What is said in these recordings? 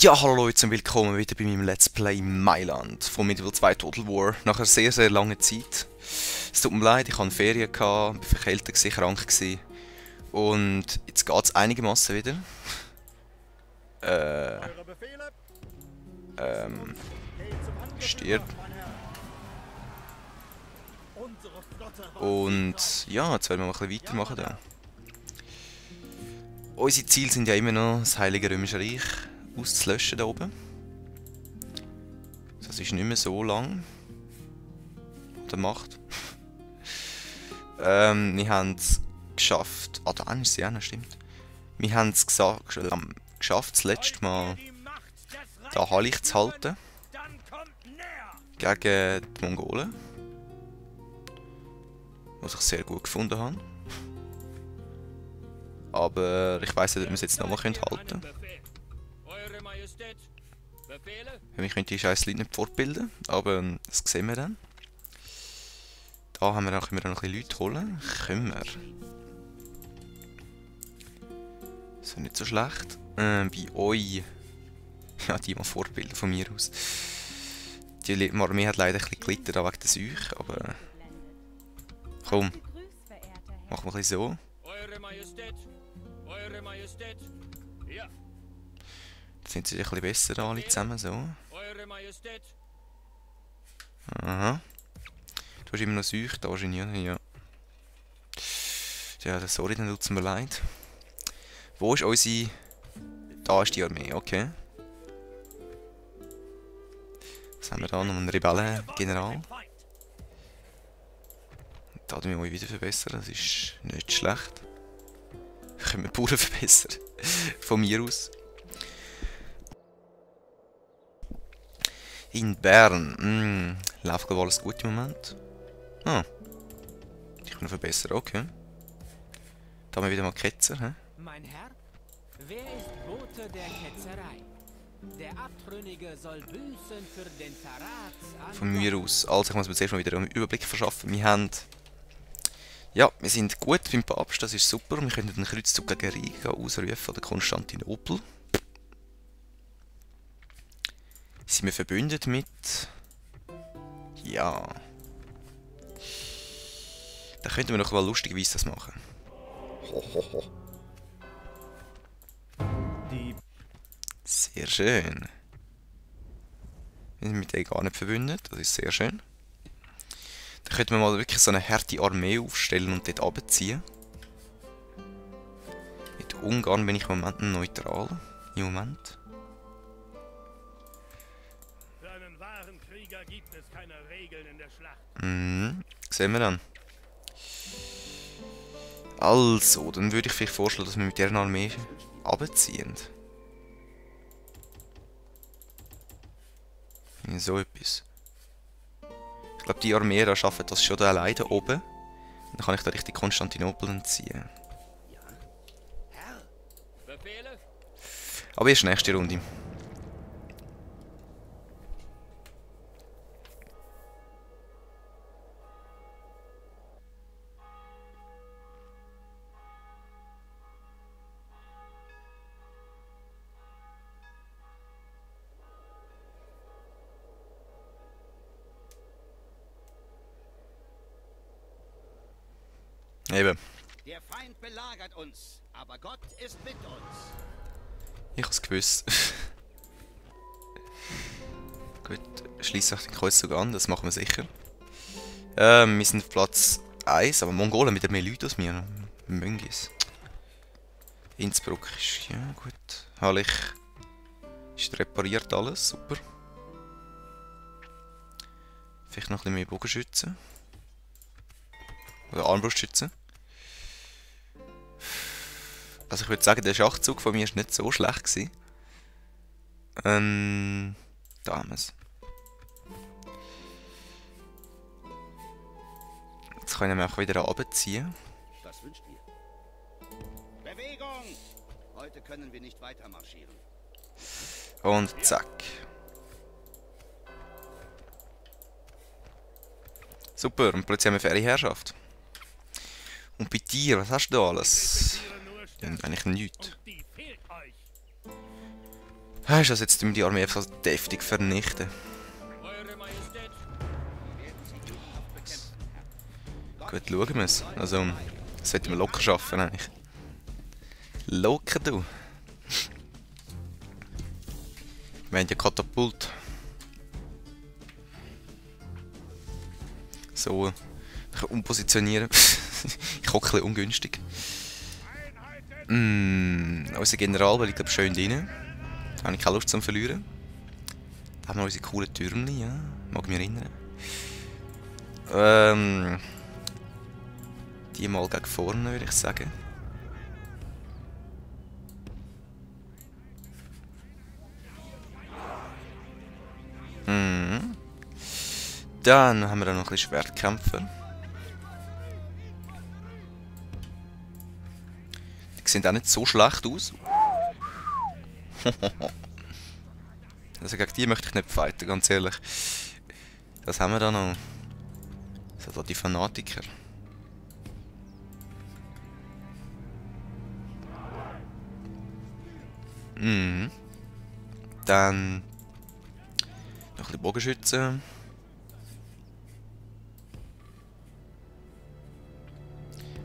Ja, hallo Leute und willkommen wieder bei meinem Let's Play Mailand von Medieval 2 Total War. Nach einer sehr, sehr langen Zeit. Es tut mir leid, ich hatte Ferien, war verkältet, krank gewesen. Und jetzt geht es einigermaßen wieder. Stirb. Und ja, jetzt werden wir mal ein bisschen weitermachen da. Unsere Ziele sind ja immer noch, das Heilige Römische Reich auszulöschen da oben. Das ist nicht mehr so lang. Oder macht. Wir haben es geschafft. Ah, da ist sie auch noch, stimmt. Wir haben es geschafft, das letzte Mal da Hallig zu halten. Gegen die Mongolen. Was ich sehr gut gefunden habe. Aber ich weiss nicht, ob wir es jetzt nochmal halten können. Ich könnte die scheiß Leute nicht fortbilden, aber das sehen wir dann. Da können wir noch ein bisschen Leute holen. Können wir. Das ist nicht so schlecht. Bei euch. Ja, die mal fortbilden von mir aus. Die Armee hat leider ein bisschen gelitten wegen der Seuche, aber. Komm. Machen wir ein bisschen so. Eure Majestät! Eure Majestät! Ja! Jetzt sind sie ein bisschen besser alle zusammen, so. Eure Majestät! Aha. Du hast immer noch Seuche da wahrscheinlich, oder? Ja. Ja, sorry, dann tut es mir leid. Wo ist unsere... Da ist die Armee, okay. Was haben wir da? Noch einen Rebellengeneral. Da müssen wir uns wieder verbessern, das ist nicht schlecht. Können wir die Bauern verbessern. Von mir aus. In Bern. Läuft glaube alles gut im Moment. Ah. Die können verbessern, okay. Da haben wir wieder mal Ketzer, hä? Mein Herr, wer ist Bote der Ketzerei? Der Abtrünnige soll büßen für den Verrat an... Von mir aus. Also ich muss mir zuerst mal wieder einen Überblick verschaffen. Wir haben... Ja, wir sind gut beim Papst, das ist super. Wir können den Kreuzzug gegen Riga ausrufen oder Konstantinopel. Sind wir verbündet mit... Ja... Da könnten wir noch mal lustigerweise das machen. Hohoho. Sehr schön. Wir sind mit denen gar nicht verbündet, das ist sehr schön. Da könnten wir mal wirklich so eine harte Armee aufstellen und dort runterziehen. Mit Ungarn bin ich im Moment neutral. Im Moment. Für einen wahren Krieger gibt es keine Regeln in der Schlacht. Sehen wir dann. Also, dann würde ich vielleicht vorschlagen, dass wir mit deren Armee runterziehen. So etwas. Ich glaube, die Armee da schafft das schon da alleine oben. Dann kann ich da richtig Konstantinopel entziehen. Herr! Befehle? Aber erst nächste Runde. Eben. Der Feind belagert uns, aber Gott ist mit uns. Ich hab's gewusst. Gut, schließe ich den Kreuzzug an, das machen wir sicher. Wir sind auf Platz 1, aber Mongolen mit mehr Leuten als wir. Möngis. Innsbruck ist, ja gut. Hallig ist repariert alles, super. Vielleicht noch ein bisschen mehr Bogenschützen. Oder Armbrustschützen. Also ich würde sagen, der Schachzug von mir war nicht so schlecht gewesen. Da haben wir es. Jetzt können wir auch wieder runterziehen. Was wünscht ihr? Bewegung! Heute können wir nicht weiter marschieren. Und zack. Super, und plötzlich haben wir Ferienherrschaft. Und bei dir, was hast du da alles? Eigentlich nichts. Weißt du, also jetzt tun wir die Armee einfach so deftig vernichten. Eure Majestät. Gut, schauen wir es. Also, das sollten wir locker schaffen eigentlich. Locker, du. Wir haben ja Katapult. So, ich kann umpositionieren. Ich hocke ein bisschen ungünstig. Unser General liegt glaube schön drin. Da habe ich keine Lust zu verlieren. Da haben wir unsere coolen Türme, ja. Mag mich erinnern. Die mal gegen vorne, würde ich sagen. Dann haben wir noch ein bisschen Schwertkämpfer. Die sehen auch nicht so schlecht aus. Also gegen die möchte ich nicht fighten, ganz ehrlich. Das haben wir da noch. So, da die Fanatiker. Dann noch ein bisschen Bogenschützen.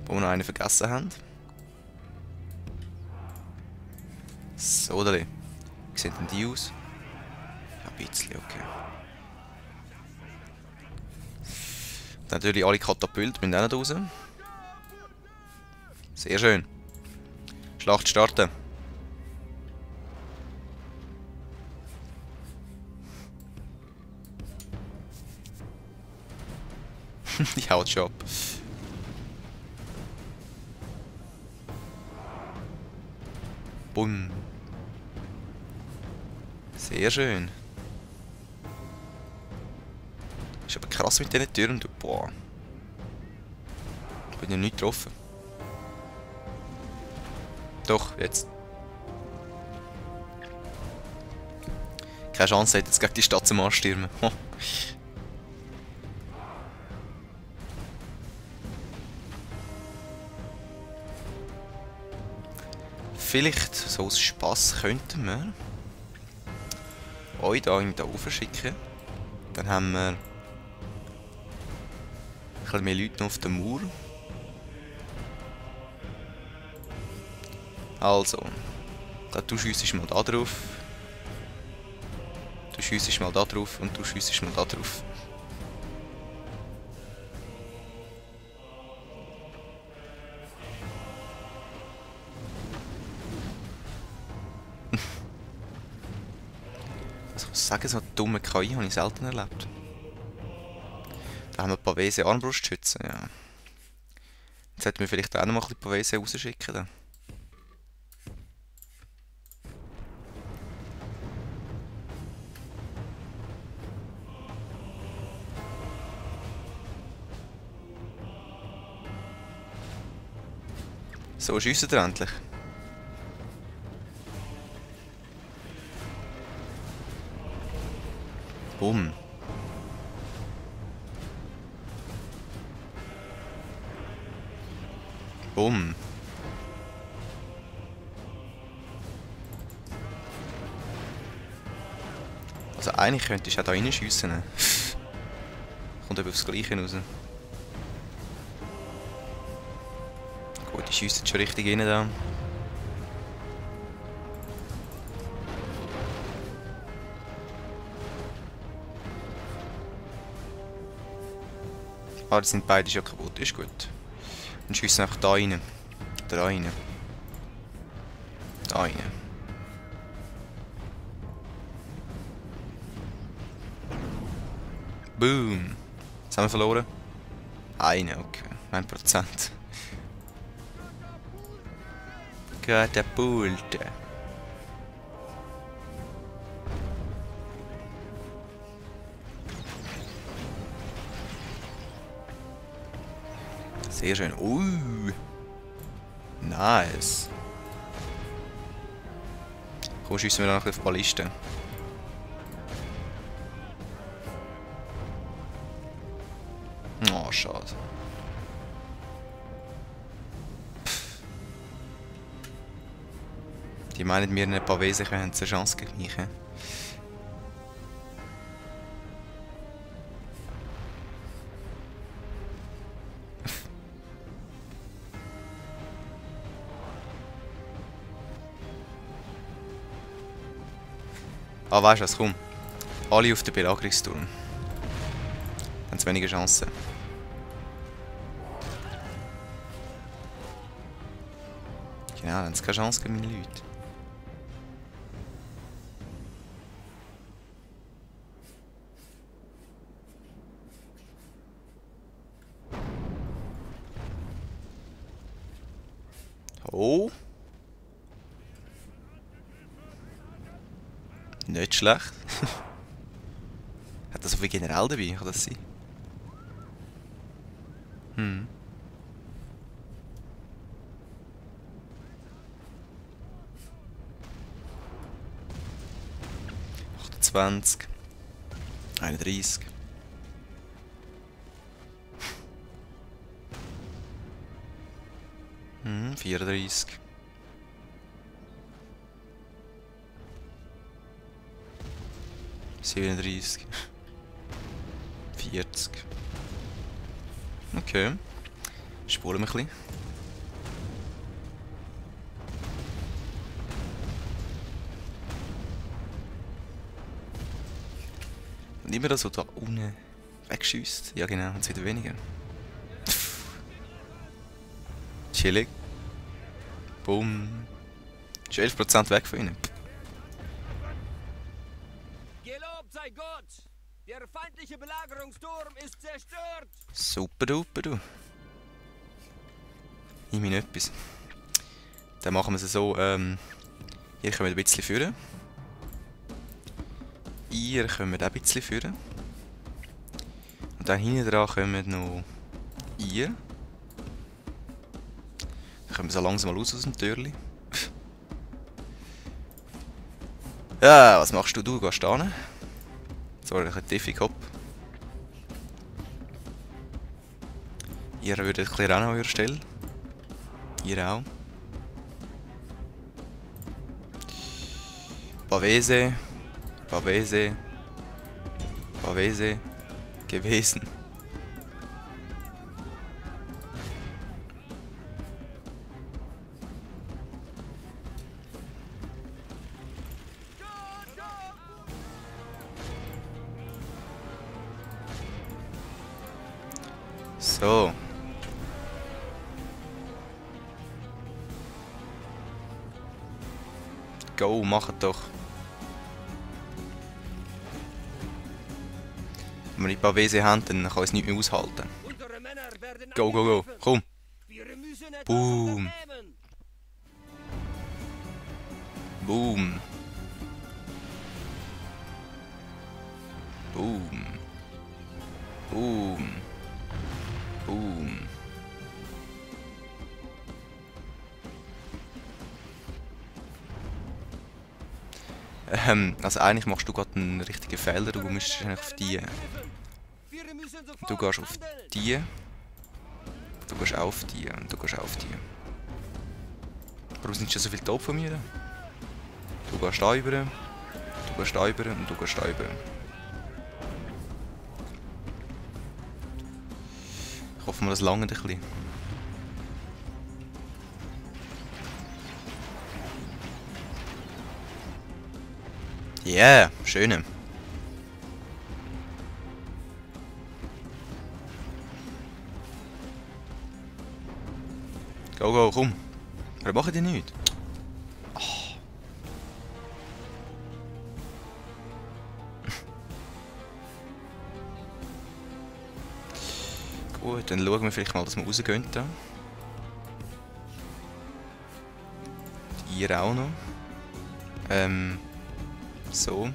Wo wir noch einen vergessen haben. So, oder? Wie sehen denn die aus? Ein bisschen, okay. Dann natürlich alle Katapulte müssen auch nicht raus. Sehr schön. Schlacht starten. Die haut schon ab. Bumm. Sehr schön. Ist aber krass mit diesen Türen. Boah. Ich bin ja nicht getroffen. Doch, jetzt. Keine Chance hat jetzt gegen die Stadt zum Anstürmen. Vielleicht, so aus Spass, könnten wir euch da raufschicken. Dann haben wir ein bisschen mehr Leute noch auf dem Mauer. Also, du schiessest mal da drauf. Du schiessest mal da drauf und du schiessest mal da drauf. Sagen, so eine dumme KI habe ich selten erlebt. Da haben wir ein paar WC Armbrustschützen, ja. Jetzt sollten wir vielleicht auch noch mal ein paar WC rausschicken. Dann. So, schiessen wir endlich. Bumm. Bumm. Also eigentlich könntest du auch da reinschiessen. Kommt aber aufs Gleiche raus. Gut, die schiessen schon richtig rein da. Ah, die sind beide schon kaputt, ist gut. Dann schiessen einfach da rein. Da rein. Da rein. Boom. Was haben wir verloren? Eine, okay. 1%. Katapulte. Sehr schön. Nice. Komm, schiessen wir noch auf die Balliste. Oh, schade. Die Die meinen, wir in ein paar Wesen haben eine Chance gegen mich. He? Ah, weißt du was, komm. Alle auf den Belagerungsturm. Dann haben sie weniger Chancen. Genau, dann haben sie keine Chance gegen meine Leute. Oh. Nicht schlecht. Hat er so viel General dabei? Kann das sein? Hm. ...28... ...31... ...34... ...37... ...40... Okay. Spulen wir ein bisschen. Und immer das, was da unten wegschießt. Ja genau, und es wieder weniger. Chillig. Bumm. Ist 11% weg von ihnen. Gelobt sei Gott! Der feindliche Belagerungsturm ist zerstört! Super duper, du. Ich meine etwas. Dann machen wir es so, hier können wir ein bisschen führen. Ihr kommt auch ein bisschen führen. Und dann hinten dran kommen noch ihr. Dann kommen wir so langsam mal raus aus dem Türli. Ja, was machst du? Du gehst da hin. So, ein bisschen tiefe Kopf. Ihr würdet ein bisschen an eurer Stelle. Ihr auch. Pavese. Pavese. Pavese. Gewesen. So. Go, macht doch. Wenn wir die Pavese haben, dann kann ich es nicht mehr aushalten. Go, go, go. Komm. Boom. Boom. Boom. Boom. Boom. Also eigentlich machst du gerade einen richtigen Fehler, du musst auf die. Du gehst auf die. Du gehst auf die und du gehst auf die. Warum sind schon so viele tot von mir? Du gehst da rüber, du gehst da rüber und du gehst da rüber. Ich hoffe mal, das langt ein bisschen. Yeah, schön. Go, go, komm. Warum machen die nicht? Oh. Gut, dann schauen wir vielleicht mal, dass wir rausgehen. Da. Ihr auch noch. So.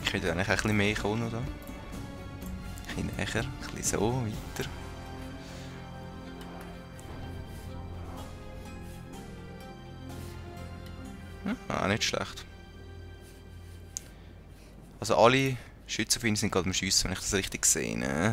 Ich könnte eigentlich ein bisschen mehr kommen, oder? Ein bisschen näher, ein bisschen so, weiter. Ah, nicht schlecht. Also alle Schützen von ihnen sind gerade am Schiessen, wenn ich das richtig sehe.